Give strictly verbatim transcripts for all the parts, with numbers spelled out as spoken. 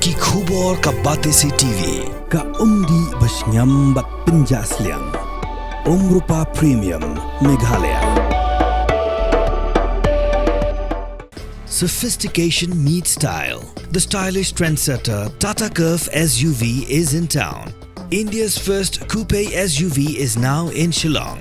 Ki khubor ka Batesi T V, ka umdih ba shngiam bad pynjah sliang. Umrupa Premium, Meghalaya. Sophistication meets style. The stylish trendsetter Tata Curvv S U V is in town. India's first coupe S U V is now in Shillong.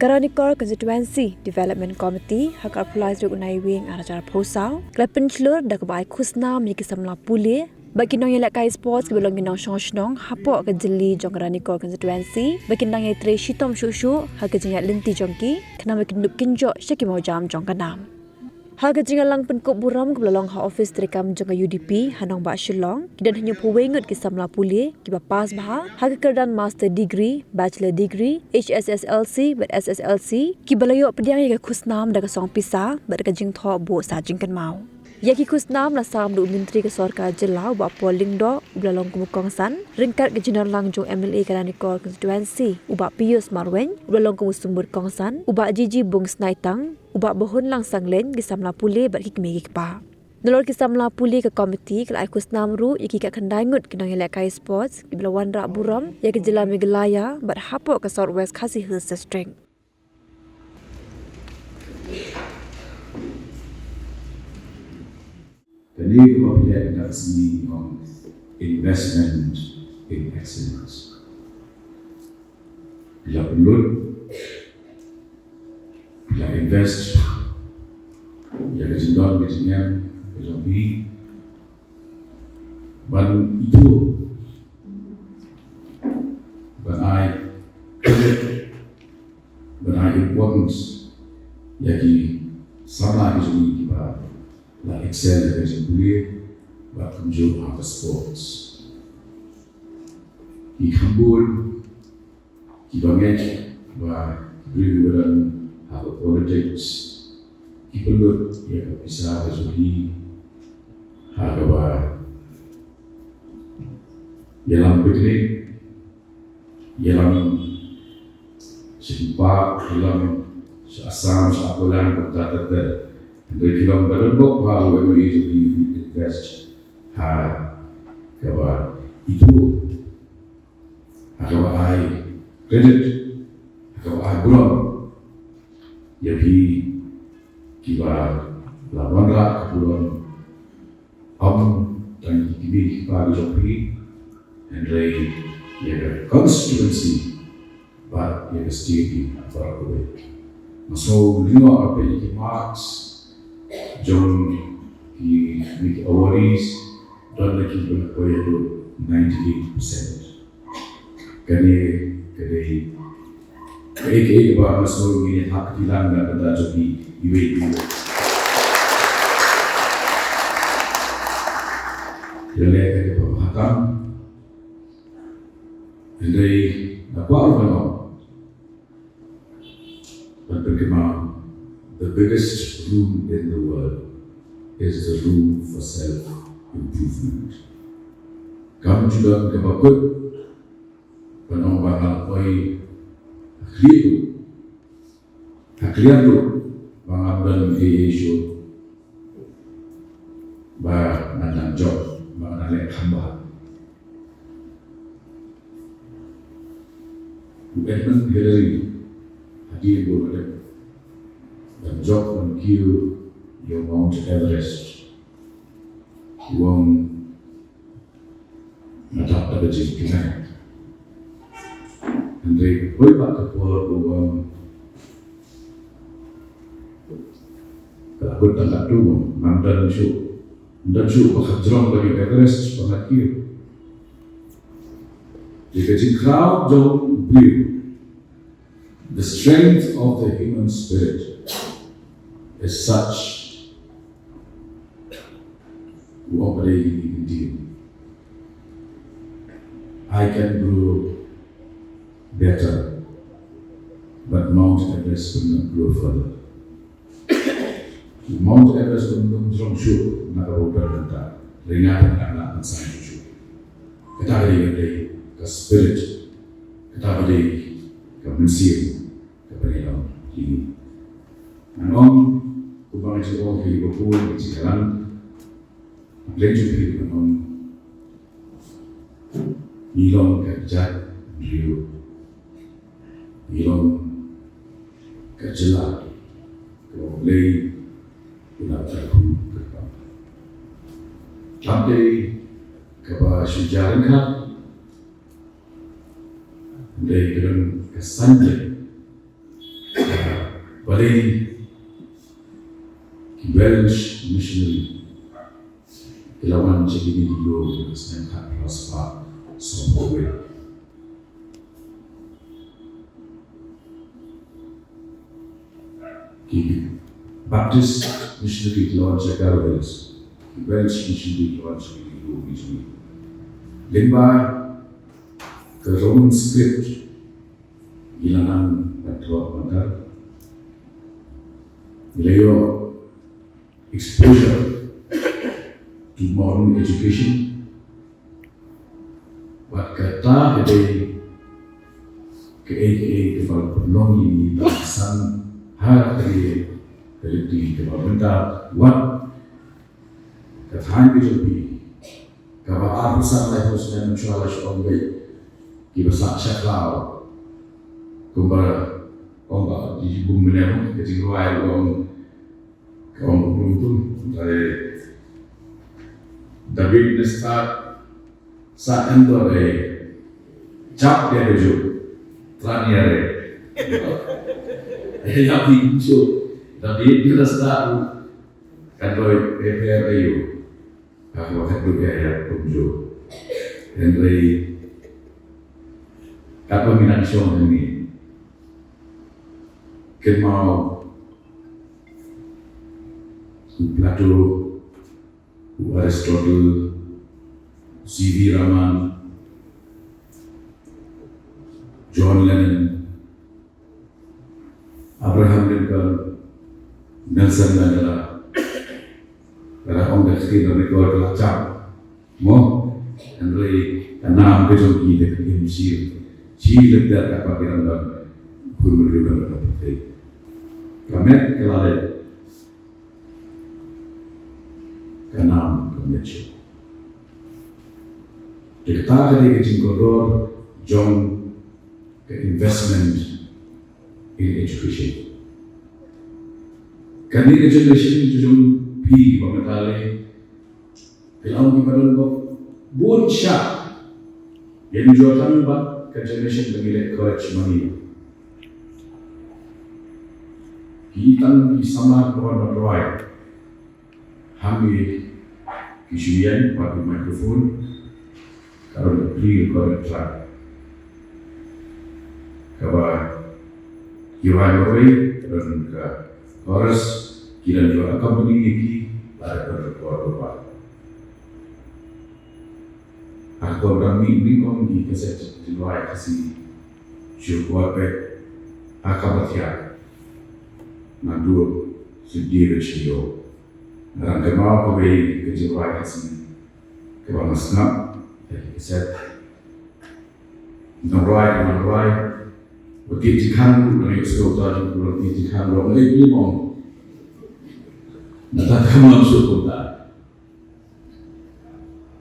Ka Ranikor Constituency Development Committee, ha ka arphew lai tarik u Naiwieng arhajar arphew saw, ka la pynshlur da kaba ai khusnam ïa ki samla pule bad ki nongïalehkai sports kiba long ki nongshong shnong hapoh ka jylli jong ka Ranikor Constituency ba kin nang ïatrei shitom shuh shuh ha ka jingïaid lynti jong ki, khnang ba kin dup kynjoh sha ki mawjam jong ka nam. Ha ka jingïalang pynkup burom kaba la long ha office treikam jong ka U D P ha nongbah Shillong, ki don hynñiewphew wei ngut ki samla pule kiba pass bha ha ka kyrdan Master Degree, Bachelor Degree, H S S L C bad S S L C, kiba la ïoh pdiang ïa ka khusnam da ka song pisa bad da ka jingthoh buh sah jingkynmaw. Ïa ki khusnam la sam da u Myntri ka Sorkar Jylla, u Bah Paul Lyngdoh, uba la long kum u kongsan, ryngkat ka jingdon lang jong u M L A ka Ranikor Constituency, u Bah Pius Marwein, uba la long kum u symbud kongsan, u Bah G G Bungsnaitang, u Bah Bahunlang Sanglein, ki samla pule bad ki kmie ki kpa. Nalor ki samla pule, ka komiti ka la ai khusnam ruh ïa ki khatkhyndai ngut ki nongïalehkai sports kiba la wanrah burom ïa ka jylla Meghalaya bad hapoh ka South West Khasi Hills District. Kane kaba phi leh da ka sngi ong Investment in Excellence. Phi la pynlut, phi la invest ïa ka jingdon ka jingem ka jong phi ban ithuh, ban ai credit, ban ai importance ïa ki samla ki jong ngi kiba la excel ha ka jingpule bad kumjuh ha ka sports. Ki kham bun kiba ngeit ba ki briew kiba don ha ka politics ki pynlut ïa ka pisa ka jong ki ha kaba ïalam picnic, ïalam sha ki park, ïalam sha Assam, sha Akolan, kumta ter ter. Hynrei phi long ba don bok ba u M L A jong phi, phi invest ha kaba ithuh, ha kaba ai credit, ha kaba ai burom ïa phi kiba la wanrah ka burom. Ym tang ïa ki kmie ki kpa ki jong phi, hynrei ïa ka constituency bad ïa ka state hi baroh kawei. Nga sngew lyngngoh ba peit ïa ki marks jong ki, ki awardees, don na ki ba la poi haduh ninety-eight percent. Kane ka dei kaei kaei kaba nga sngew ngin ïa thap kti lang na ka bynta jong phi iwei pa iwei. Ïa leh ka dei kaba bha tam. Hynrei nga kwah ruh ban ong, ban pynkynmaw, the biggest room in the world is the room for self improvement. Kam ju don kaba kut ban ong ba nga la poi ha khlieh ruh, ha khlieh ruh ba ngam don ei ei shuh, ba ngan nang jop, ba ngan nang leh kham bha. U Edmund Hillary hadien ba u la dep ban jop ban kiew ïa u Mount Everest, u ong, nga dap da ka jingkmen. Hynrei poi pat ka por u ong, ka la kut tang katto, ngam don shuh, ngam don shuh ba kham jrong ban ïoh Everest ba nga kiew. Te ka jingkhraw jong u briew, the strength of the human spirit is such, u ong ba dei kine ki ktien, I can grow better But Mount Everest will not grow further. Mount Everest will not grow shuh na ka bawdar kata. Ringa ka nak nak san shuh. Kata ka dei ka dei ka spirit. Kata ka dei ka mynsiem ka bani lam ini. Nang ong kumba nga ong ki ba pun ki kalang. Leng ju ki ba ong. Ngi long ka jait briew. Ngi long ka jylla kaba U Blei u la kyrkhu kyrpang. Tam dei kaba shu jia ryngkat, dei ka don ka saiñ, balei ki Welsh missionary ki la wan sha kine ki ïew ha ka snem khatphra spah sawphew wei. Ki Baptist missionary ki la wan sha Garo Hills. Ki Welsh missionary ki la wan sha kine ki ïew. Lyngba ka Roman script ngi la nang ban thoh ban kar. Ngi la ïoh exposure to modern education. Bad kata ka dei kaei kaei kaba long ïa ngi ban san ha ka dei ka lynti kaba mynta wat ka thaiñ ka jong phi kaba arphew san laiphew snem mynshuwa la shu ong beit kiba sah shakhlaw. Kumba ong ba ki bun mynne ka jingrwai ong Ka ong kumtu, dei David ne stad sa Endor, dei jap ïa ka juk tran ïa re. Ïa phi kumjuh David ne stad kan doi pher pher ïa u. Ka ba ka duk ïa ïa kumjuh. Hynrei katba ngi nang shong hangne, kynmaw u Plato, u Aristotle, C V Raman, John Lennon, Abraham Lincoln, Nelson Mandela. Ka la ong da kti da record la chap. Mo, hynrei ka nam ka jong ki da ka im shi, shi lynter ka ba ki dang don. Khun mynriewdom ka pyrthei. Ka met ka la leh. Ka nam ka met shuh. Te kata ka dei ka jingkordor jong ka investment in education. Kane ka generation jong phi ba mynta lei, phi long kiba don bok bun shah. Ïa ngi jong tang ba ka generation ba ngi leh college ma ngi. Ki tang ki samla kiba wan ban rwai. Hangne ki shu ïeng bad ki microphone, ka don ka pre-recorded track. Kaba ki rwai marwei, ka don ka chorus, ki don kiba accompany ïa ki, bad ka don ka record ba. Ha ka por ba ngi, ngi ong ki kaset jingrwai Khasi shu kwah peit ha kaba thiah. Naduh shu dei ba shu ïoh. Nga dang kynmaw kawei ka jingrwai Khasi kaba nga sngap ha ki kaset. Nang rwai, nang rwai. Wat ïa jingkhang ruh, nang ïa sngewthuh jingkhang ruh, wat ïa jingkhang ruh, nang ïa pynlong. Nangta ka mon shu kumta.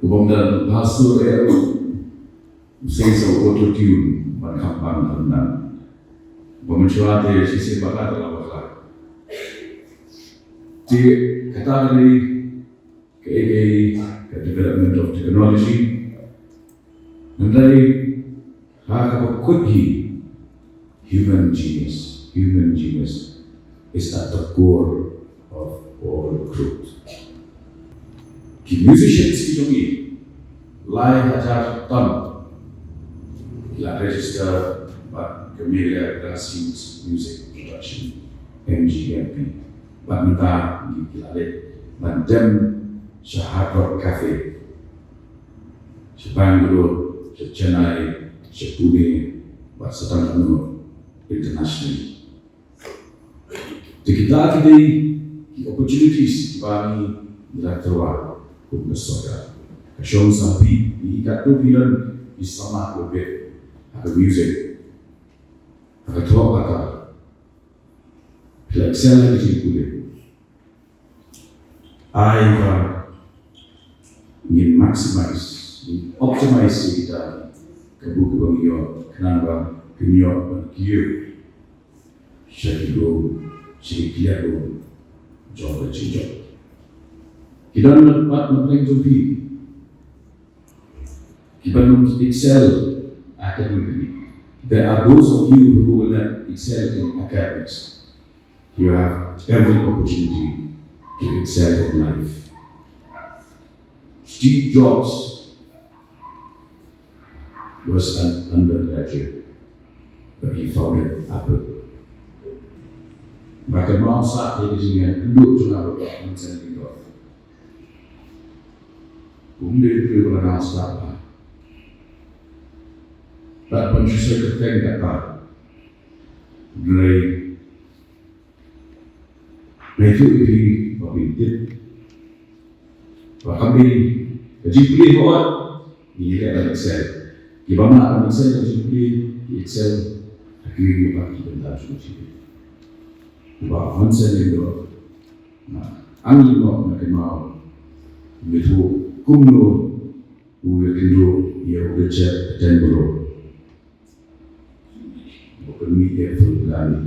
U bym da bha sur eh ruh. U sei sa u auto tune ban kham pang ban nang. Ba mynshuwa te shisien bakla te la bakla. Te kata ka dei kaei kaei ka development of technology. Hynrei ha kaba kut hi, human genius, human genius is at the core of all truth. Ki musicians ki jong ngi, lai hajar ton ki la register bad ka Meghalaya Grassroots Music Production, M G M P. Bad mynta ngi ki la leit ban dem sha Hard Rock Cafe, sha Bangalore, sha Chennai, sha Pune, bad sa tang katno. internationally. Te kita ki dei ki opportunities kiba ngi la tyrwa kum ka sorkar. Ka shong sampi ïa ki katto ki don ki samla kiba bit ha ka music, ha ka thoh kata, phi la excel ha ka jingpule. Ai ba ngin maximize, ngin optimize ïa kita ki kabu kiba ngi ïoh, khnang ba kin ïoh ban kiew sha ki lum, sha ki kliar lum jong ka jingjop. Ki don na pat na pdeng jong phi kiba ym excel academically. There are those of you who will not excel in academics. You have every opportunity to excel in life. Steve Jobs was an undergraduate, but he founded Apple. Ba ka mawsa ïa ka jingïakynduh jong nga bad Bah Hansen Lyngdoh. Kum dei u briew ba nga stad bha. Bad ban shisha kyrteng kata. Hynrei nga ïathuh ïa phi ba phin tip ba kam dei ka jingpule ba ot ngi leh ban excel. Kiba mlak ban excel ka jingpule ki excel ha kiwei pat ki bynta jong ka jingim. Bah Hansen Lyngdoh, nga angnud noh na ka maw, u ïathuh kumno u ïakynduh ïa u Richard Attenborough. Ba ka mih ïa ka film Titanic.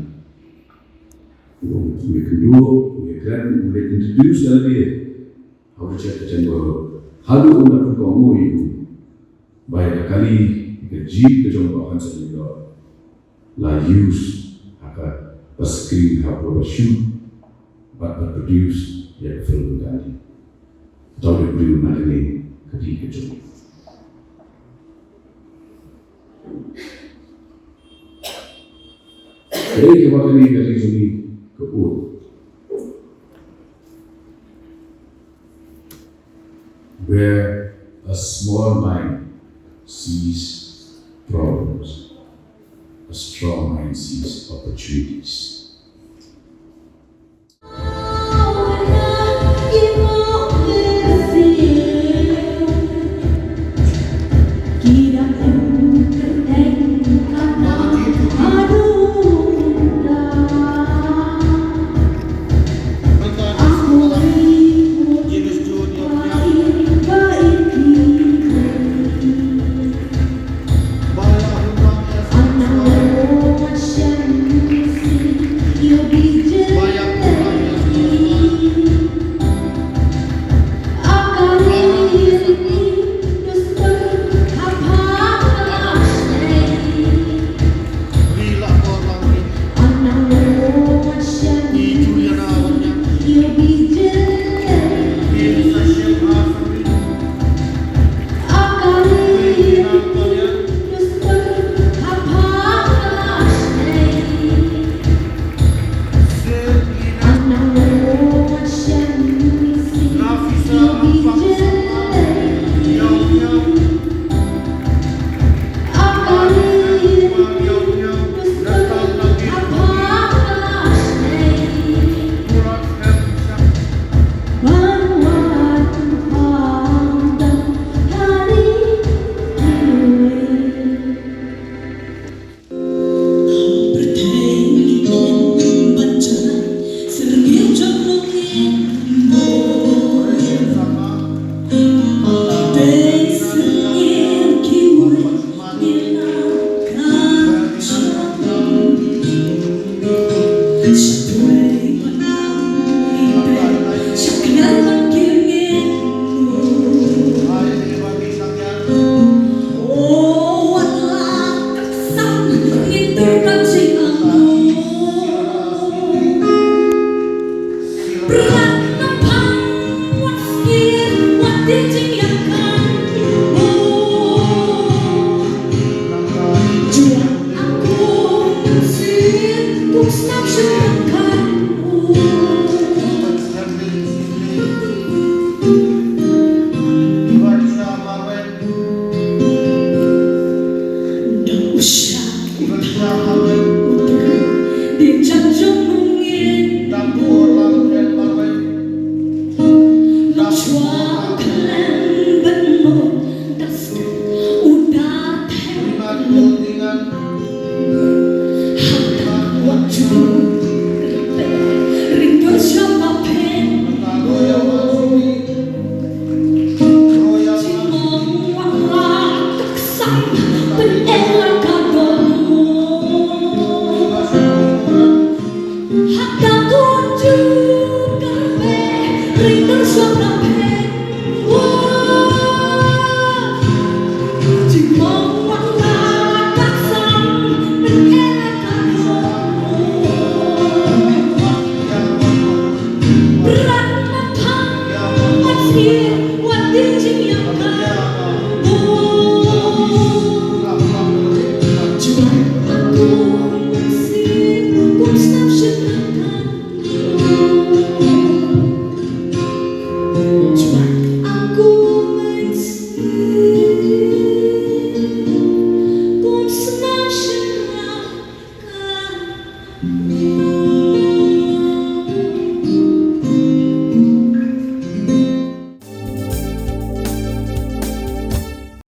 U ïakynduh, u ïakren, u la introduce da lade ha u Richard Attenborough. Haduh u la pynkohnguh ïa u ba ïa ka kali, ka jeep ka jong Bah Hansen Lyngdoh la use ha kaba screen, ha kaba shoot bad ba produce ïa ka film Titanic. Uta u dei u briew na kane ka dih ka jong ngi. Ka dei kaba kane ka dei jong ngi ka ud. Where a small mind sees problems, a strong mind sees opportunities.